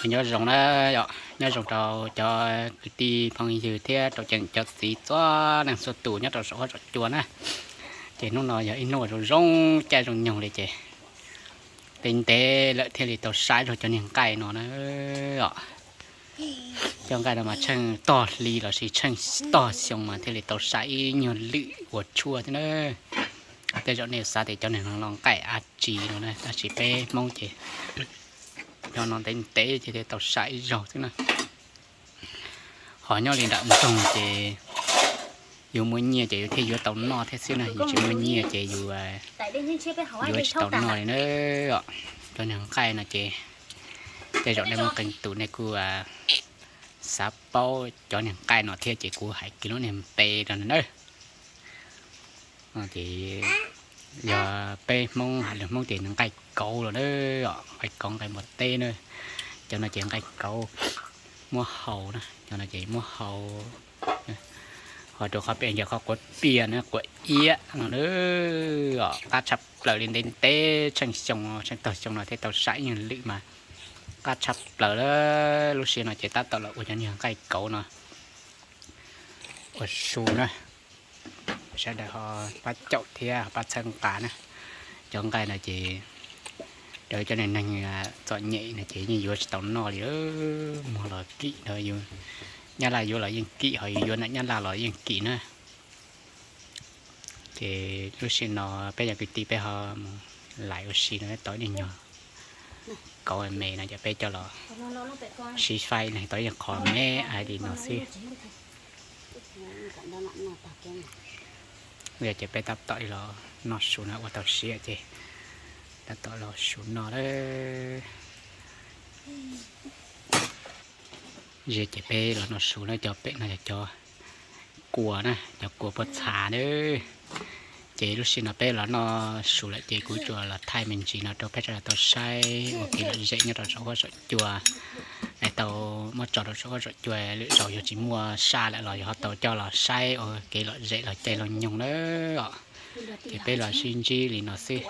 Nyob zoo na, nyob zoo rau cov kwv tij phooj ywg thiab rau cov txiv txhua leej txhua tus nyob rau saum huab saum cua na. Ces hnub no yog ib hnub zoo zoo caij zoo nyoog li ces ntev ntev lawm thiaj li tau saib zog cov niag nqaij no na. Cov nqaij no mas tsheej tog hli los sis tsheej tog xyoo mas thiaj li tau saib ib nyuag lwm ua tshuaj thiab na. Tej zaum nej xav tias cov niag no los nqaij dab tsi no na, tab sis peb Hmoob ces cov no ntev ntev ces thiaj tau saib ib zaug xwb na. Ho nyob li nram nroog ces yus muaj nyiaj ces yus thiaj yuav tau noj thiab xwb na, yus tsis muaj nyiaj ces yus yuav tsis tau noj li na. Cov niag nqaij no ces tej zaum nej muaj qee tus nej kuj xav paub cov niag nqaij no thiab ces kuv hais kiag lub niag npe rau na. Ces yog peb Hmoob hais lus Hmoob ces nws nqaij kauv los na, nqaij kauv nqaij npua teb na. Cov no ces nqaij kauv muab hau na, cov no ces muab hau. Ho rau qhov pem yog qhov quav pias na, quav iab no na. Qab tshaj plaws li, ntev ntev tsheej xyoo tsheej tog xyoo no thiaj tau saib ib nyuag lwm mas qab tshaj plaws lawm. Lub sij hawm no ces tab tom los ua cov niag nqaij kauv no ua su na. Sawv daws ho pab caum thiab pab txhawb nqa na. Cov nqaij no ces rau cov neeg txom nyem no ces yeej yuav tsis tau noj li. Muag los kim, nyab laj yuav los yeej kim, ho yus yuav ntawm nyab laj los yeej kim na. Ces lub sij hawm no peb cov kwv tij peb ho mus lais ua si no tau ib nyuag kauv me no ces peb coj los siv faib no tau ib qho me li no xwb. Ces peb tab tom los noj su no ua tau siav ces tab tom los su no lawm. Ze ces peb los noj su na, cov pem no yog cov kua na, cov kua pob txha na. Ces lub sij hawm no peb los noj su lawm ces kuv tsuas los thaij me ntsis no rau peb sawv daws tau saib ua kev lom zem nyob rau saum huab saum cua. Es tau muab tso rau saum huab saum cua, lwm zaus yog tsis muaj saj lawm los yog ho tau coj los saib ua kev lom zem los caij los nyoog na. Ces peb los sib ntsib li no xwb.